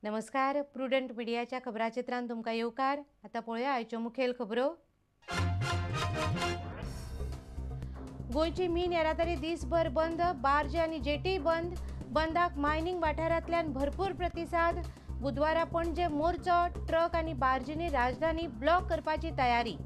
नमस्कार, प्रुडंट मिडियाच्या खबराचित्रान तुमकां येवकार. आतां पळोवया आयच्यो मुखेल खबरो. गोंयची मीन येरादारी दीसभर बंद, बार्ज आनी जेटी बंद. बंदाक मायनिंग वाठारांतल्यान भरपूर प्रतिसाद. बुधवारा पणजे मोर्चो, ट्रक आनी बार्जींनी राजधानी ब्लॉक करपाची तयारी.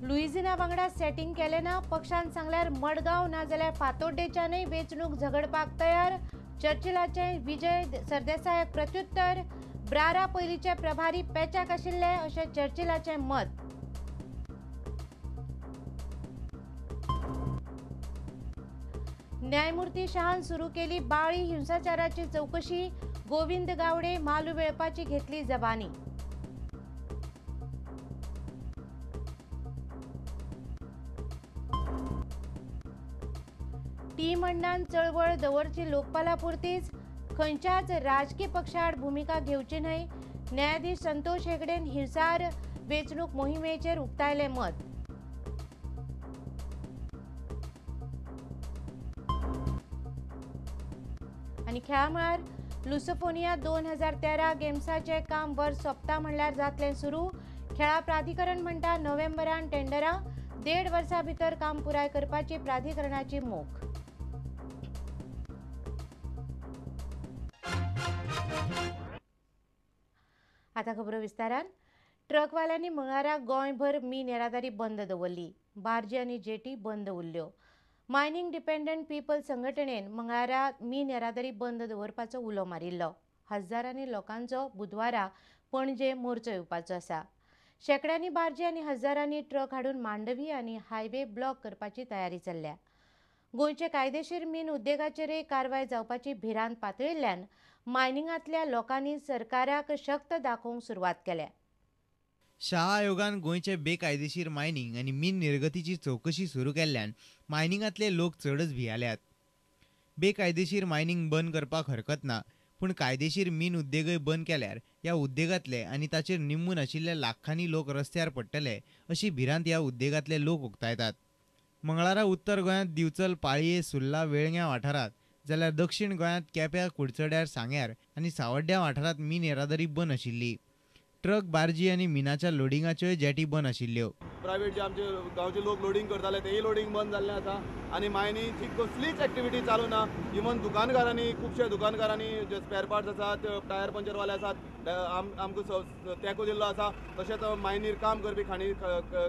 लुईझिना वांगडा सेटिंग केलें ना, पक्षान सांगल्यार मडगांव ना जाल्यार फातोड्डेच्यानय वेंचणूक झगडपाक तयार. चर्चिलाचे विजय सरदेसायाक प्रत्युत्तर. ब्रारा पयलींचे प्रभारी पेचाक आशिल्ले अशें चर्चिलाचें मत. न्यायमूर्ती शहान सुरू केली बाळी हिंसाचाराची चौकशी. गोविंद गावडे मालू वेळपाची घेतली जबानी. टीम अण्णान चळवळ दवरची लोकपाला पुरतीच, खंयच्याच राजकी पक्षाआड भुमिका घेवची न्हय. न्यायाधीश संतोष हेगडेन हिंसार वेंचणूक मोहिमेचेर उक्तायलें मत. आनी खेळा मळार लुसोफोनिया 2013 गेम्साचें काम वर्स सोंपता म्हणल्यार जातलें सुरू. खेळा प्राधिकरण म्हणटा नोव्हेंबरान टेंडरां, 1.5 वर्सां भितर काम पुराय करपाची प्राधिकरणाची मोख. आतां खबरो विस्तारान. ट्रकवाल्यांनी मंगळारा गोंयभर मीन येरादारी बंद दवरली. बार्जी आनी जेटी बंद उरल्यो. मायनिंग डिपेंडंट पीपल संघटनेन मंगळारा मीन येरादारी बंद दवरपाचो उलो मारिल्लो. हजारांनी लोकांचो बुधवारा पणजे मोर्चो येवपाचो आसा. शेंकड्यांनी बार्जी आनी हजारांनी ट्रक हाडून मांडवी आनी हायवे ब्लॉक करपाची तयारी चल्ल्या. गोंयचे कायदेशीर मीन उद्देगाचेरय कारवाय जावपाची भिरांत पातळिल्ल्यान मायनिंगांतल्या लोकांनी सरकाराक शक्त दाखोवंक सुरवात केल्या. शाह आयोगान गोंयचे बेकायदेशीर मायनिंग आनी मीन निर्गतीची चौकशी सुरू केल्ल्यान मायनिंगांतले लोक चडच भियाल्यात. बेकायदेशीर मायनिंग बंद करपाक हरकत ना, पूण कायदेशीर मीन उद्देगय बंद केल्यार ह्या उद्देगांतले आनी ताचेर निंबून आशिल्ले लाखांनी लोक रस्त्यार पडटले अशी भिरांत ह्या उद्देगांतले लोक उक्तायतात. मंगळारा उत्तर गोंयांत दिवचल, पाळये, सुर्ला, वेळग्यां वाठारांत जाल्यार दक्षिण गोंयांत केप्यां, कुडचड्यार, सांग्यार आनी सावड्ड्या वाठारांत मीन येरादारी बंद आशिल्ली. ट्रक, बार्जी आनी मिनाच्या लोडिंगाच्योय जेटी बंद आशिल्ल्यो. प्रायवेट जे आमचे गांवचे लोक लोडींग करताले तेय लोडींग बंद जाल्लें आसा आनी मायनिंगची कसलीच एक्टिविटी चालू ना. इवन दुकानकारांनी, खुबशे दुकानकारांनी जे स्पेर पार्ट्स आसात, टायर पंचरवाले आसात, आमकां तेंको दिल्लो आसा. तशेंच मायनीर काम करपी,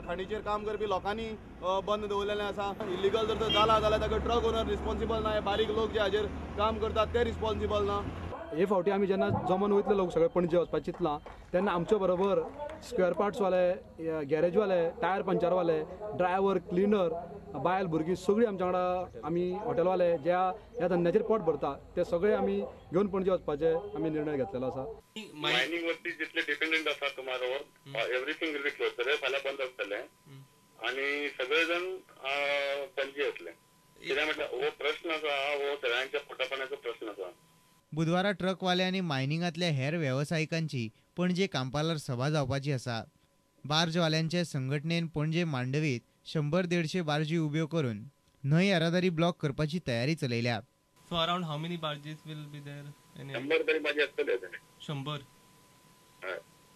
खाणीचेर काम करपी लोकांनी बंद दवरलेलें आसा. इलिगल जर तर जाला जाल्यार ताका ट्रक ओनर रिस्पॉन्सिबल ना, हे बारीक लोक जे हाजेर काम करतात ते रिस्पॉन्सिबल ना. हे फावटी आमी जेन्ना जमन वयतले लोक सगळे पणजे वचपाक चिंतलां तेन्ना आमचे बरोबर स्क्वेअर पार्ट्सवाले, गॅरेजवाले, टायर पंचरवाले, ड्रायव्हर, क्लिनर, बायल भुरगीं सगळीं आमच्या वांगडा, आमी हॉटेलवाले ज्या ह्या धंद्याचेर पोट भरता ते सगळे आमी घेवन पणजे वचपाचे आमी निर्णय घेतलेलो आसा. मायनिंग वरती जितले डिपेंडंट आसा tomorrow everything will be close. सगळे फाल्यां बंद आसतलें आनी सगळे जण पणजे येतले. कित्याक म्हटल्यार हो प्रश्न आसा, हो सगळ्यांच्या पोटापाण्याचो प्रश्न आसा. बुधवारा ट्रकवाले आनी मायनिंगांतल्या हेर वेवसायिकांची पणजे कांपालार सभा जावपाची आसा. बार्जवाल्यांचे संघटनेन पणजे मांडवीत 100-150 बार्जी उब्यो करून न्हंय येरादारी ब्लॉक करपाची तयारी चलयल्या. So around how many barges will be there? 100 तरी बार्जी आसतले. 100.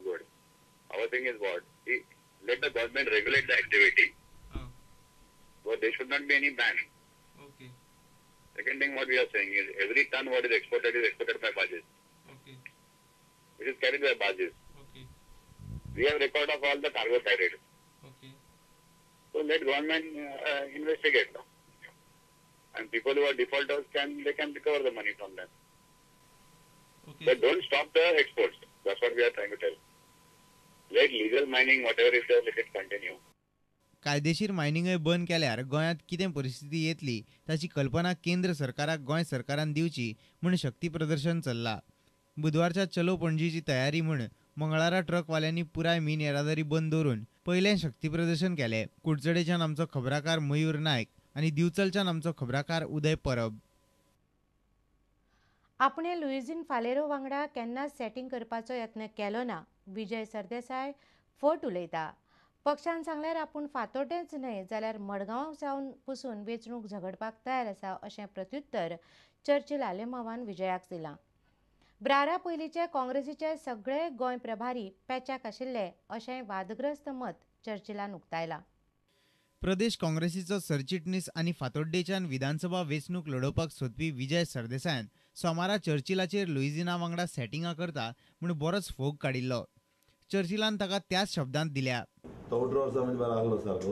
Good. Our thing is what? Let the government regulate the activity. But there should not be any ban. Okay. Second thing what we are saying is every ton what is exported by barges. Okay. It is carried by barges. Okay. We have record of all the cargo carried. Okay. So let government investigate. And people who are defaulters can recover the money from them. Okay. But don't stop the exports. That's what we are trying to tell. Let legal mining, whatever is there, let it continue. कायदेशीर मायनिंगय बंद केल्यार गोंयांत कितें परिस्थिती येतली ताची कल्पना केंद्र सरकाराक गोंय सरकारान दिवची म्हूण शक्ती प्रदर्शन चल्ला. बुधवारच्या चलो पणजीची तयारी म्हूण मंगळारा ट्रकवाल्यांनी पुराय मीन येरादारी बंद दवरून पयलें शक्ती प्रदर्शन केलें. कुडचडेच्यान आमचो खबराकार मयूर नायक आनी दिवचलच्यान आमचो खबराकार उदय परब. आपणे लुईझिन फालेरो वांगडा केन्नाच सेटिंग करपाचो यत्न केलो ना, विजय सरदेसाय फट उलयता. पक्षान सांगल्यार आपूण फातोड्डेंच न्हय जाल्यार मडगांव सावन पसून वेंचणूक झगडपाक तयार आसा अशें प्रत्युत्तर चर्चिल आलेमावान विजयाक दिलां. ब्रारा पयलींचे काँग्रेसीचे सगळे गोंय प्रभारी पेच्याक आशिल्ले अशें वादग्रस्त मत चर्चिलान उक्तायलां. प्रदेश काँग्रेसीचो सरचिटणीस आनी फातोड्डेच्यान विधानसभा वेंचणूक लडोवपाक सोदपी विजय सरदेसायान सोमारा चर्चिलाचेर लुईझिना वांगडा सेटिंगां करता म्हूण बरोच फोग काडिल्लो. चर्चिलान ताका त्याच शब्दांत दिल्या. तो 18 वर्सां म्हणजे बरो आहलो सारको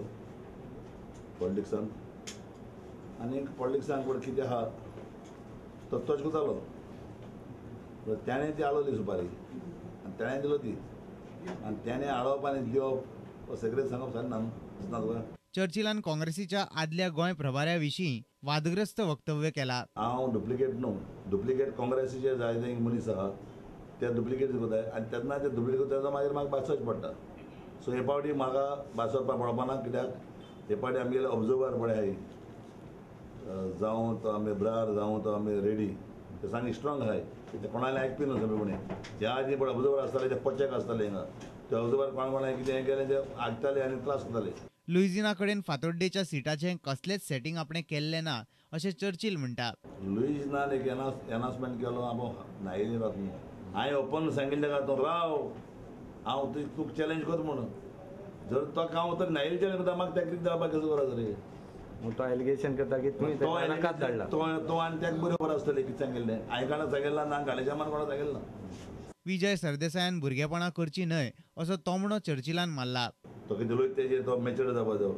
पॉलिटिक्सान, आनी पॉलिटिक्सान पळय कितें आहा तो तोच करतालो. त्याणें ती आळवली सुपारी आनी तेणें दिलो ती, आनी तेणें आळोवप आनी दिवप सगळें सांगप सारकें ना दिसना तुका. चर्चिलान काँग्रेसीच्या आदल्या गोंय प्रभाऱ्या विशीं वादग्रस्त वक्तव्य केला. हांव डुप्लिकेट न्हू, डुप्लिकेट काँग्रेसीचे जायते मनीस आहा ते डुप्लिकेट करताय आनी तेन्ना ते डुप्लिकेट करता मागीर म्हाका भासोवचें पडटा. सो हे फावटी म्हाका भासोवपाक पडपा ना, कित्याक हे फावटी आमगेले ऑब्जर्वर पळय आहाय, जावं तो आमी ब्रार जावं तो आमी रेडी, ते सामके स्ट्रॉंग आहाय, ते कोणाले आयकपी न्हू सगळेपणी. ह्या आदी पळय ऑब्जर्वर आसताले ते पचेक आसताले हिंगा, ते ऑब्जर्वर कोण कोणाक कितें हें केलें ते आयकताले आनी त्रास जाताले. लुईझिना कडेन फातोड्डेच्या सिटाचें कसलेंच सेटिंग आपणें केल्लें ना अशें चर्चिल म्हणटा. लुईझिनान एक एनाउन्समेंट केलो आपूण नायली रात म्हणून, हांवें ओपन सांगिल्लें का तूं राव हांव तुका चॅलेंज कर म्हणून, जर तो हांव तर नायली चॅलेंज करता म्हाका तेका कितें जावपाक कसो गरज रे. तो एलिगेशन करता की तुवें ताका धाडला, तो आनी तेका बरें खबर आसतलें कितें सांगिल्लें. हांवें कोणाक सांगिल्लें ना, गालेशामान कोणाक सांगिल्लें ना. विजय सरदेसायान भुरगेपणां करची न्हय असो तोमणो चर्चिलान मारला. तो कितें उलयता तेजेर तो मॅचर्ड जावपाचो,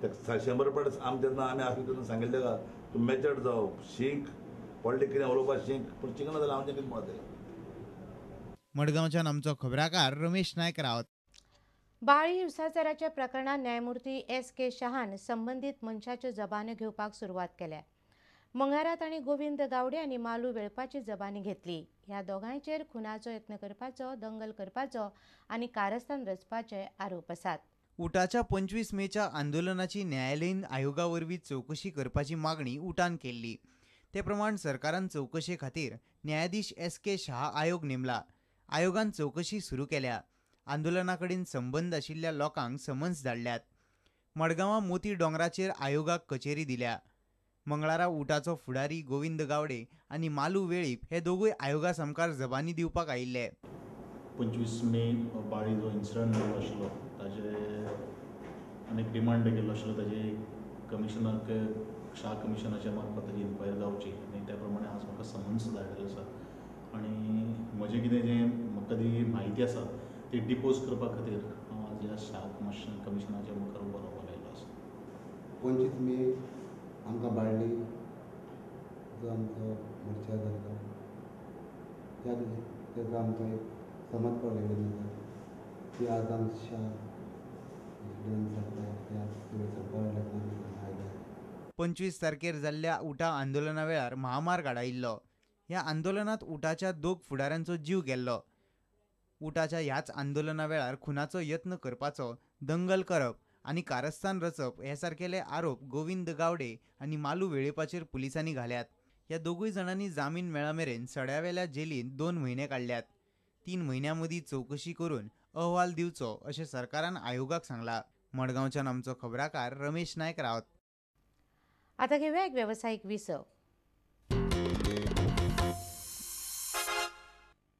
तेका 100 पट आमी तेन्ना आमी आसले तेन्ना सांगिल्लें का तूं मॅचर्ड जाव, शीक पॉलिटिक्स कितें उलोवपाक शीक, पूण शिकना जाल्यार हांव तें कितें म्हणटा. मडगांवच्यान आमचो खबराकार रमेश नायक रावत. बाळी हिंसाचाराच्या प्रकरणात न्यायमूर्ती एस.के. शहान संबंदीत मनशाच्यो जबान्यो घेवपाक सुरवात केल्या. मंगळारा तांणी गोविंद गावडे आनी मालू वेळपाची जबानी घेतली. ह्या दोगांयचेर खुनाचो यत्न करपाचो, दंगल करपाचो आनी कारस्थान रचपाचे आरोप आसात. उटाच्या 25 मेच्या आंदोलनाची न्यायालयीन आयोगा वरवीं चवकशी करपाची मागणी उटान केल्ली. ते प्रमाण सरकारान चवकशे खातीर न्यायाधीश एस.के. शहा आयोग नेमला. आयोगान चवकशी सुरू केल्या. आंदोलना कडेन संबंद आशिल्ल्या लोकांक समन्स धाडल्यात. मडगांवां मोती दोंगराचेर आयोगाक कचेरी दिल्या. मंगळारा उटाचो फुडारी गोविंद गावडे आनी मालू वेळीप हे दोगूय आयोगा सामकार जबानी दिवपाक आयिल्ले. 25 मे बाळी जो इन्सिडंट जाल्लो आशिल्लो ताजे आनी डिमांड केल्लो आशिल्लो ताजे कमिशनाक शाह कमिशनाच्या मार्फत ताजी इन्क्वायरी जावची आनी त्या प्रमाणे आज म्हाका समन्स धाडलेलो आसा आनी म्हजें कितें जें म्हाका ती म्हायती आसा ती डिपोज करपा खातीर हांव आज ह्या शाह कमिशनाच्या मुखार उबो रावपाक आयिल्लो आसा. 25 मे आमकां बाळ्ळी जो आमचो मोर्चा जाल्लो त्या तेजो आमकां एक समज पडलेली ती आज आमच्या सरकार. 25 तारखेर जाल्ल्या उटा आंदोलना वेळार महामार्ग आडायिल्लो. ह्या आंदोलनांत उटाच्या 2 फुडाऱ्यांचो जीव गेल्लो. उटाच्या ह्याच आंदोलना वेळार खुनाचो यत्न करपाचो, दंगल करप आनी कारस्थान रचप हे सारकेले आरोप गोविंद गावडे आनी मालू वेळीपाचेर पुलिसांनी घाल्यात. ह्या दोगूय जाणांनी जामीन मेळा मेरेन सड्यावेल्या जेलींत 2 म्हयने काडल्यात. 3 म्हयन्यां मदीं चवकशी करून अहवाल दिवचो अशें सरकारान आयोगाक सांगला. मडगांवच्यान आमचो खबराकार रमेश नायक रावत. आता घेऊया एक व्यावसायिक विसव.